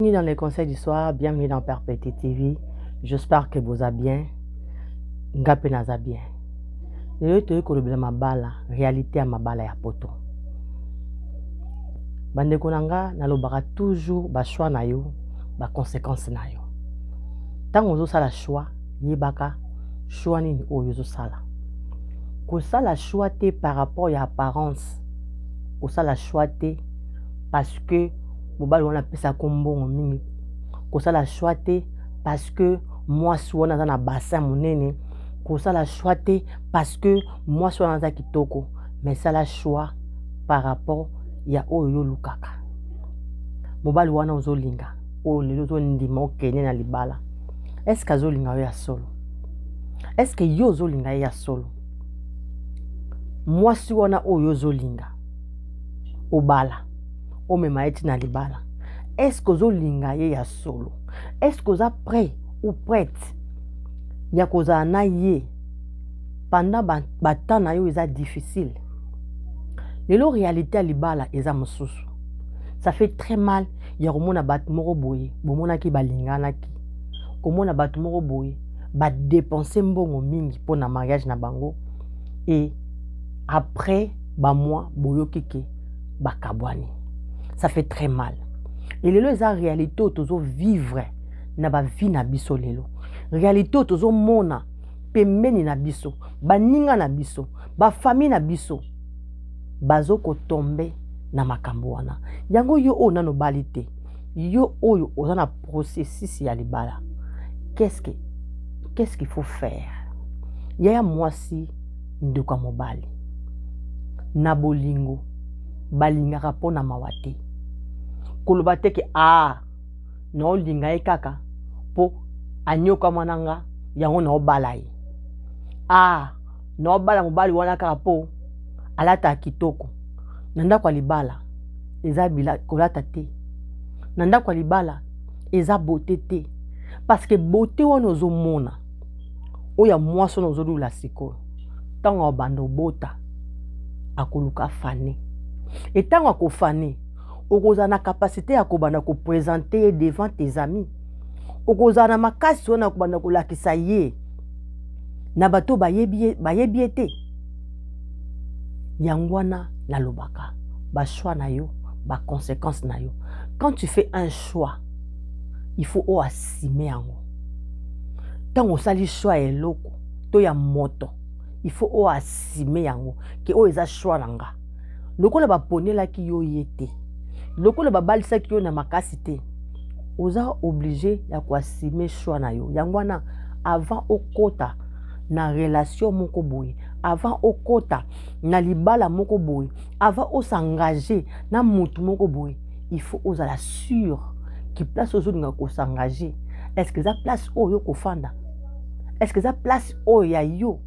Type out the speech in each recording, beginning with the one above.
Bienvenue dans les conseils du soir, bienvenue dans Père Petit TV. J'espère que vous allez bien. Nga pe naza bien. Lelo toyei kolobela mabala, réalité ya mabala ya poto. Bandeko na nga nalobaka toujours ba choix na yo, ba conséquences na yo. Ntango ozosala choix, yebaka choix nini oyo ozosala. Kosala choix te par rapport ya apparence. Kosala choix te parce que mobali wana apesaka mbongo mingi. Kosala choix te parce que mwasi wana aza na bassin monene. Kosala choix te parce que mwasi wana aza kitoko. Mais sala choix par rapport ya oyo yo olukaka. Mobali wana ozolinga, oyo lelo ozondima okende na libala, est-ce que azolinga yo ya solo? Est-ce que yo ozolinga ye ya solo? Mwasi wana oyo ozolinga obala, omema ye ti na libala, est-ce que ozolinga ye ya solo? Est-ce que oza prêt ou prête ya kozala na ye pendant ba temps na yo eza difficile? Lelo réalité ya libala eza mosusu. Ça fait très mal ya komona bato moko boye bomonaki balinganaki, komona bato moko boye badépenser mbongo mingi mpona mariage na bango, et après bamois boyoki ke bakabwani. Ça fait très mal. Et lelo eza réalité oyo tozovivre na bavie na biso. Lelo réalité oyo tozomona pembeni na biso, baninga na biso, bafamille na biso bazokotomber na makambo wana. Yango yo oyo nano obali te, yo oyo oza na processus ya libala, qu'est-ce qu'il faut faire? Yaya mwasi, ndeko ya mobali, na bolingo balingaka mpo na mawa te. Koloba te ke a naolinga ye kaka mpo anyokama na nga, yango naobala ye. A naobala mobali wana kaka mpo alataka kitoko. Na ndako ya libala eza kolata te, na ndako ya libala eza beauté te, parce que beauté wana ozomona oyo ya mwasi wana ozolula sikoyo, ntango abanda obota akoluka afaner. E ntango akofaner, okozala na capacité ya kobanda koprésenter ye devant tes amis? Okozala na makasi wana ya kobanda kolakisa ye na bato bayebi ye te? Yango wana nalobaka bachoix na yo, baconséquence na yo. Quand tu fais un choix, il faut oassumer yango. Ntango osali choix ya eloko to ya moto, il faut oassumer yango ke oyo eza choix na nga. Lokola baponelaki yo ye te, lokola babalisaki yo na makasi te, oza obligé ya koassumer choix na yo. Yango wana, avant okota na relation moko boye, avant okota na libala moko boye, avant os'engager na motu moko boye, il faut ozala sûr ke place ozolinga kos'engager, est ce que eza place oyo kofanda? Est ce que eza place oyo ya yo?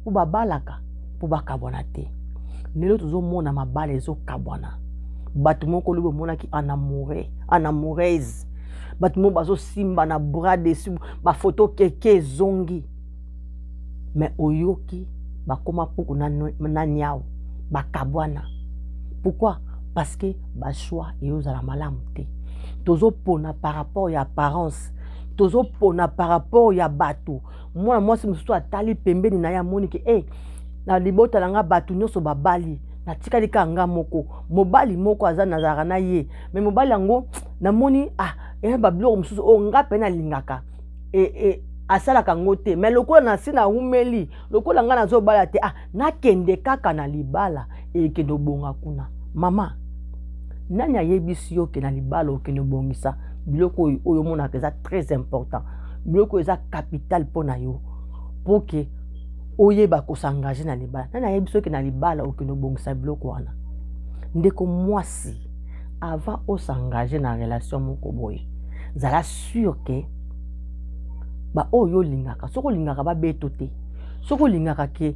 Mpo babalaka mpo bakabwana te. Lelo tozomona mabala ezokabwana. Bato moko lobi omonaki en amoureux, en amoureuse, bato moko bazosimba na bras dessus, bafoto keke ezongi, mais oyoki bakóma puku na niau, bakabwana. Pourquoi? Parce que bachoix eyozala malamu te. Tozopona par rapport ya apparence, tozopona par rapport ya bato. Mwana mwasi mosusu atali pembeni na ye, amoni ke e na libota na nga bato nyonso babali, natikali kaka nga moko. Mobali moko aza, nazalaka na ye, mais mobali yango namoni ah, eya babiloko mosusu oyo nga mpe nalingaka e, asalaka yango te. Mais lokola nasi nawumeli, lokola ngai nazobala te, ah, nakende kaka na libala, ekende obonga kuna. Mama, nani ayebisi yo ke na libala okende obongisa biloko oyo oyo omonaka eza très important, biloko oyo eza capital mpo na yo, mpo ke oyeba kos'engager na libala? Nani ayebisi yo ke na libala okende obongisa biloko wana? Ndeko mwasi, avant os'engager na relation moko boye, zala sûr ke baoyo olingaka, soki olingaka babeto te, soki olingaka ke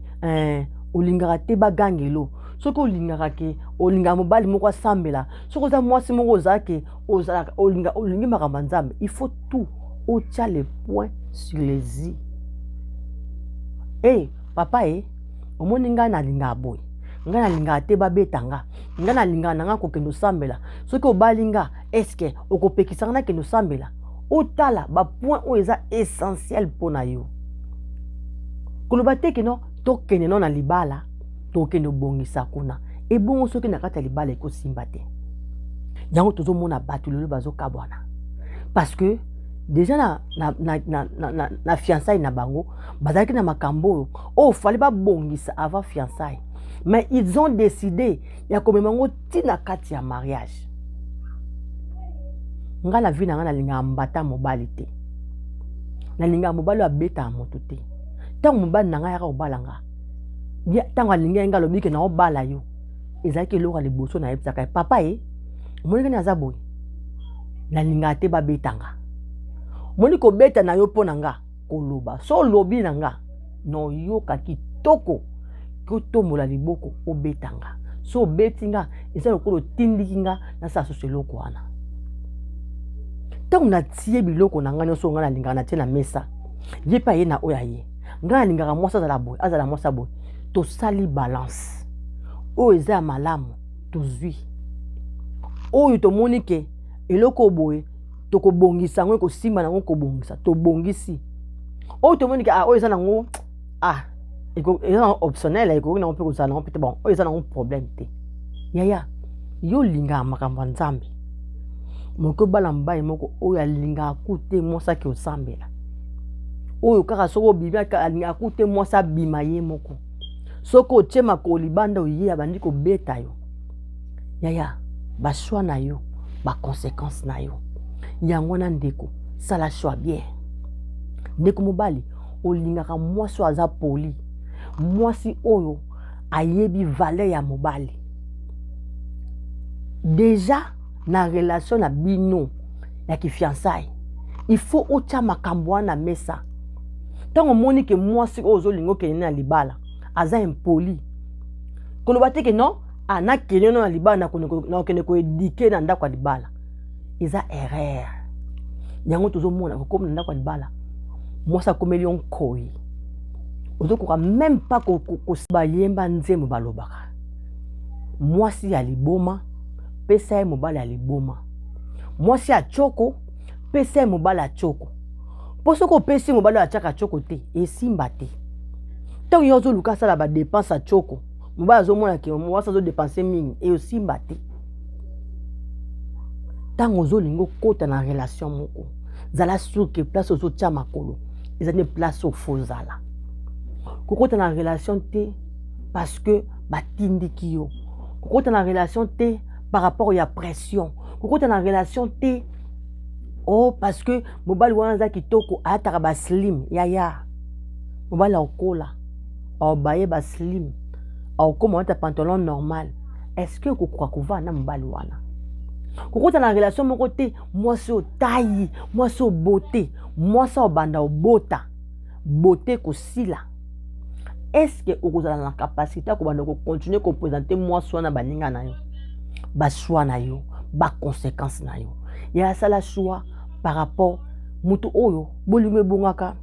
olingaka te bagangelo, soki olingaka ke olingaka mobali moko asambela, soki oza mwasi moko oza ke ozalaka olinga olingi makambo ya Nzambe, il faut tout otia le point sur les i. E papa, e omoni ngai nalingaka boye, Ngai nalingaka te babeta nga. Ngai nalingaka na nga kokende osambela. Soki obali nga, eske okopekisa nga nakende osambela? Otala bapoint oyo eza essentiel mpo na yo. Koloba te ke no tokende no na libala, tokende obongisa kuna. Ebongo soki na kati ya libala ekosimba te. Yango tozomona bato lelo bazokabwana parce que déjà na fiançailles na bango bazalaki na makambo oyo oyo fallait babongisa avant fiançailles, mais ils ont décidé ya komema yango ntina kati ya mariage. Ngai na vie na ngai nalingaka mbata mobali te, nalingaka mobali oyo abetaka moto te. Ntango mobali na ngai ayaka kobala nga, ntango alingi ye ngai, alobi ke naobala yo, ezalaki eloko ya liboso nayebisaka ye: "Papa, ye omoni kani aza boye, nalingaka te babetanga. Omoni kobeta na yo mpo na nga koloba, so olobi na nga noyoka kitoko kotombola liboko obeta nga. So obeti nga, eza lokola otindiki nga nasala susu eloko wana." Ntango natie biloko na ngai nyonso ngai nalingaka, natie na mesa, ye mpe aye na oyo aye. Ngai nalingaka mwasi azala boye, azala mwasi boye. Tosali balance oyo eza ya malamu, tozwi oyo tomoni ke eloko boye tokobongisa yango, ekosimba nango, kobongisa tobongisi. Oyo tomoni ke, ah, oyo eza nango, ah, eza nango optionnel, ekoki nango mpe kozala nango mpe te. Bon, oyo eza nango problème te. Yaya, yo olingaka makambo ya Nzambe, moki obala mobali moko oyo alingaka ku te mwasi ake osambela, oyo kaka soki obimi alingaka ku te mwasi abima ye moko. Soki otie makolo libanda, oye, abandi kobeta yo. Yaya, bachoix na yo, baconséquence na yo yango wana. Ndeko, sala choix bien. Ndeko mobali, olingaka mwasi oyo aza poli, mwasi oyo ayebi valeur ya mobali. Déjà na relation na bino ya kifiançailles, il faut otya makambo wana na mesa. Ntango omoni ke mwasi oyo ozolinga okende na libala aza impoli, koloba te ke non, ah, nakende no na libala, nakokende koéduquer na ndako ya libala, eza erreur. Yango tozomona kokóma na ndako ya libala, mwasi akomeli yo nkoi, ozokoka même pas. Bayemba nzembo, balobaka: "Mwasi ya liboma, pesa ye mobali ya liboma. Mwasi ya tioko, pesa ye mobali ya tioko." Mpo soki opesi mobali oyo atiaka tioko te, esimba te. Ntango yo ozoluka asala badépenses ya tioko, mobali azomona ke mwasi azodépenser mingi, eosimba te. Ntango ozolinga okota na relation moko, zala sûr ke place ozotia makolo eza nde place oyo faut ozala. Kokota na relation te parce que batindiki yo, kokota na relation te par rapport ya pression, kokota na relation te, oh, parce que mobali wana aza kitoko, ayataka baslim. Yaya, mobali akokola, aobaye baslim, akokóma wata pantalon normal. Est ce que okokoka kovanda na mobali wana? Kokota na relation moko te mwasi otayi, mwasi obote, mwasi obanda obota bote kosila. Est-ce okozala na capacité ya kobanda kocontinuer koprésenter mwasi wana baninga na yo? Bachoix na yo, baconséquence na yo. Ya asala choix par rapport moto oyo bolingo ebongaka.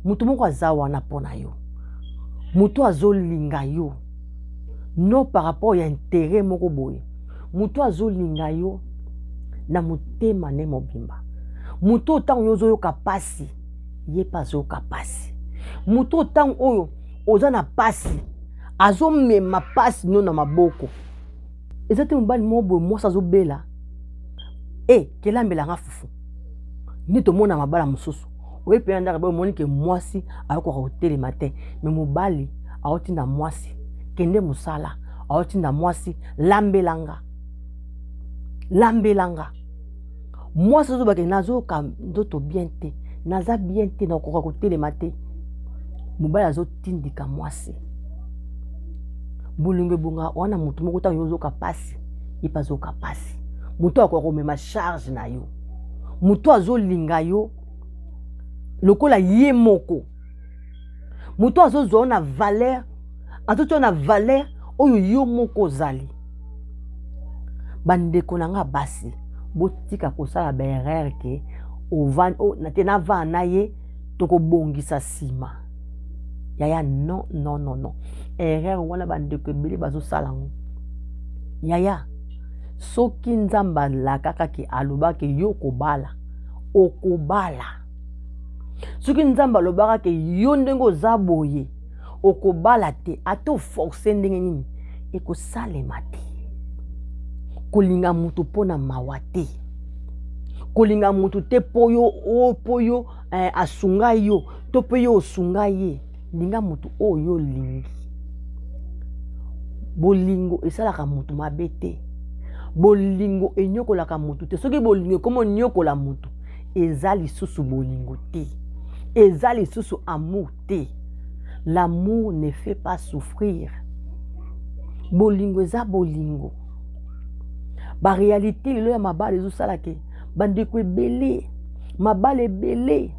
Moto moko aza wana mpo na yo, moto azolinga yo non par rapport ya intérêt moko boye, moto azolinga yo na motema ne mobimba, moto oyo ntango yo ozoyoka pasi, ye mpe azoyoka pasi, moto oyo ntango oyo oza na pasi, azomema pasi no na maboko. Eza te mobali moko boye, mwasi azobela e kelambelanga fufu. Nde tomona mabala mosusu oye mpenza ndaka boye, omoni ke mwasi ayokoka kotelema te, me mobali aotinda mwasi: "Kende mosala." Aotinda mwasi: "Lambelanga, lambelanga." Mwasi azobake: "Nazoyoka nzoto bien te, naza bien te, nakoka kotelema te." Mobali azotindika mwasi. Bolingo ebonga wana motu moko, ntango yo ozoka pasi, ye mpe azoyoka pasi, moto akoka komema charge na yo, moto azolinga yo lokola ye moko, moto azozwa yo na valeur, azotia yo na valeur oyo yo moko ozali. Bandeko na nga basi, botika kosala baerreur ke te navanda na ye, tokobongisa nsima. Yaya, non, non, non, non, erreur wana bandeko ebele bazosala yango. Yaya, soki Nzambe alakaka ke, alobaki yo kobala, okobala. Soki Nzambe alobaka ke yo ndenge oza boye okobala te, ata oforce ndenge nini, ekosalema te. Kolinga motu mpo na mawa te, kolinga motu te mpo yo, mpo yo asunga yo to mpe yo osunga ye. Linga motu oyo olingi. Bolingo esalaka motu mabe te, bolingo enyokolaka motu te. Soki bolingo ekoma onyokola motu, eza lisusu bolingo te, eza lisusu amour te. L'amour ne fait pas souffrir. Bolingo eza bolingo. Baréalité lelo ya mabala ezosala ke bandeko ebele, mabala ebele,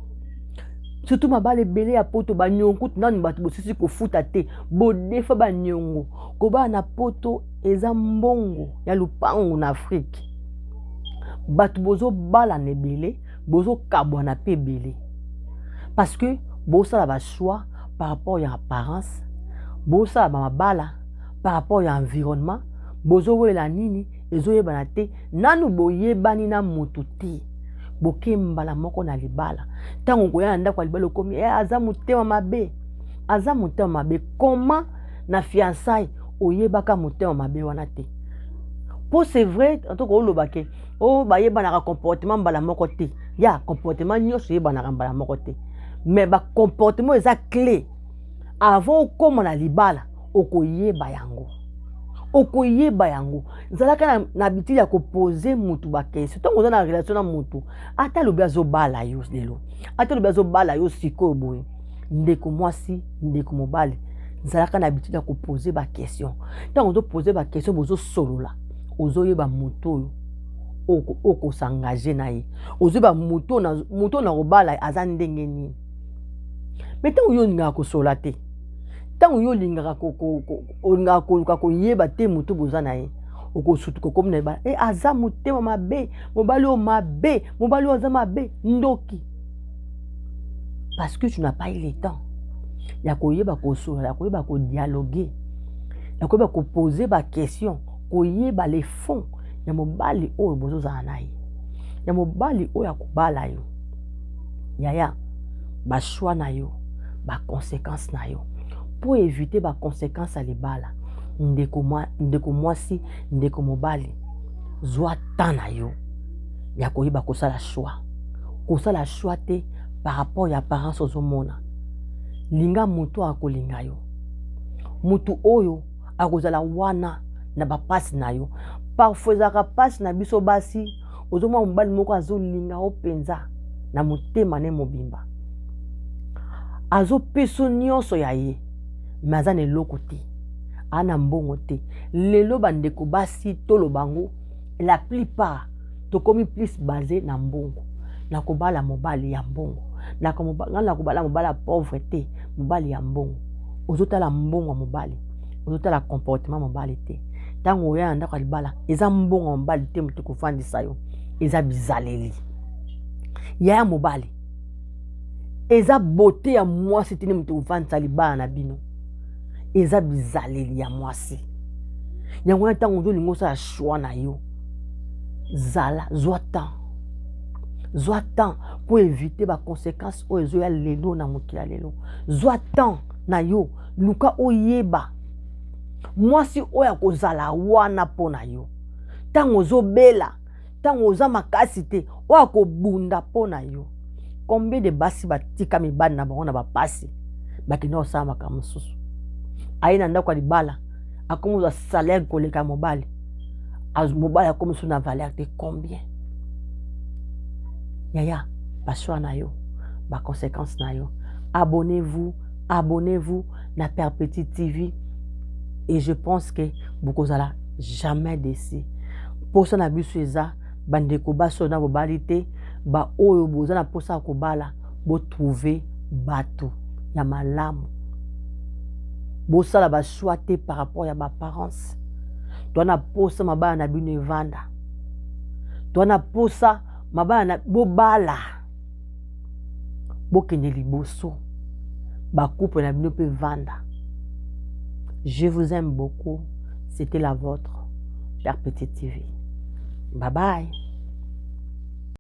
surtout mabala ebele ya Poto, baniongo kutu nanu bato bosisi kofuta te, bodefa baniongo. Kobala na Poto eza mbongo ya lupangu na Afrike. Bato bozobalana ebele, bozokabwana mpe ebele, parce que bosala bachoix par rapport ya apparence, bosala bamabala par rapport ya environnement. Bozowela nini ezoyebana te, nanu boyebani na motu te, boke mbala moko na libala. Ntango okoya na ndako ya libala, okomi aza motema mabe, aza motema mabe. Comment na fiançailles oyebaka motema mabe wana te? Mpo c'est vrai, antoka oloba ke oyo bayebanaka comportement mbala moko te. Ya comportement nyonso eyebanaka mbala moko te, mais bacomportement eza clé. Avant okóma na libala, okoyeba yango, okoyeba yango. Zalaka na habitude ya kopose mutu baquestion ntango oza na relation na mutu. Ata alobi azobala yo lelo, ata alobi azobala yo sikoyo boye, ndeko mwasi, ndeko mobali, zalaka na habitude ya kopose baquestion. Ntango ozopose baquestion, bozosolola, ozoyeba motu oyo okos'engager na ye, ozoyeba motu oyo na kobala aza ndenge nini. Mais ntango yo olingaka kosolola te, ntango yo olingaka olingaka koluka koyeba te motu boza na ye, okosutuka, okomi na libala, aza motema mabe, mobali oyo mabe, mobali oyo aza mabe, ndoki, parce que tu n'as pas eu le temps ya koyeba kosolola, ya koyeba kodialogue, ya koyeba kopose baquestion, koyeba le fond ya mobali oyo bozozala na ye, ya mobali oyo akobala yo. Yaya, bachoix na yo, baconséquence na yo. Mpo éviter baconséquence ya libala, ndeko mwasi, ndeko mobali, zwa temps na yo ya koyeba kosala choix. Kosala choix te par rapport ya apparence ozomona. Linga motu akolinga yo, motu oyo akozala wana na bapasi na yo. Parfois ezalaka mpasi na biso basi. Ozomona mobali moko azolinga yo mpenza na motema ne mobimba, azopesa nyonso ya ye, mais aza na eloko te, aza na mbongo te. Lelo bandeko basi, toloba yango, la plupart tokomi plus basé na mbongo. Nakobala mobali ya mbongo, nga nakobala mobali ya pauvre te, mobali ya mbongo. Ozotala mbongo ya mobali, ozotala comportement mobali te. Ntango oya na ndako ya libala, eza mbongo ya mobali te moto kofandisa yo, eza bizaleli ya mobali. Eza beauté ya mwasi te nde moto kofandisa libala na bino, eza bizaleli ya mwasi. Yango wana, ntango ozolinga osala choix na yo, zala, zwa temps, zwa temps mpo éviter baconséquence oyo ezoya lelo na mokili ya lelo. Zwa temps na yo, luka oyeba mwasi oyo akozala wana mpo na yo ntango ozobela, ntango oza makasi te, oyo akobunda mpo na yo. Combien de basi batika mibali na bango na bapasi, bakenda kosala makambo mosusu, aye na ndako ya libala, akomi kozwa salaire koleka mobali, mobali akomi so na valeur te? Combien? Yaya, bachoix na yo, baconséquence na yo. Abonnez-vous, abonnez-vous na Perpétue TV et je pense que bokozala jamais déçu. Mposa na biso eza bandeko basi oyo na bobali te, baoyo boza na mposa ya kobala, botrouve bato ya malamu. Bosala bachoix te par rapport ya baapparence. Toa na posa mabala na bino evanda, toa na posa mabala na bobala, bokende liboso. Bacouple na bino mpe vanda. Je vous aime beaucoup. C'était la vôtre, Père Petit TV. Bye bye.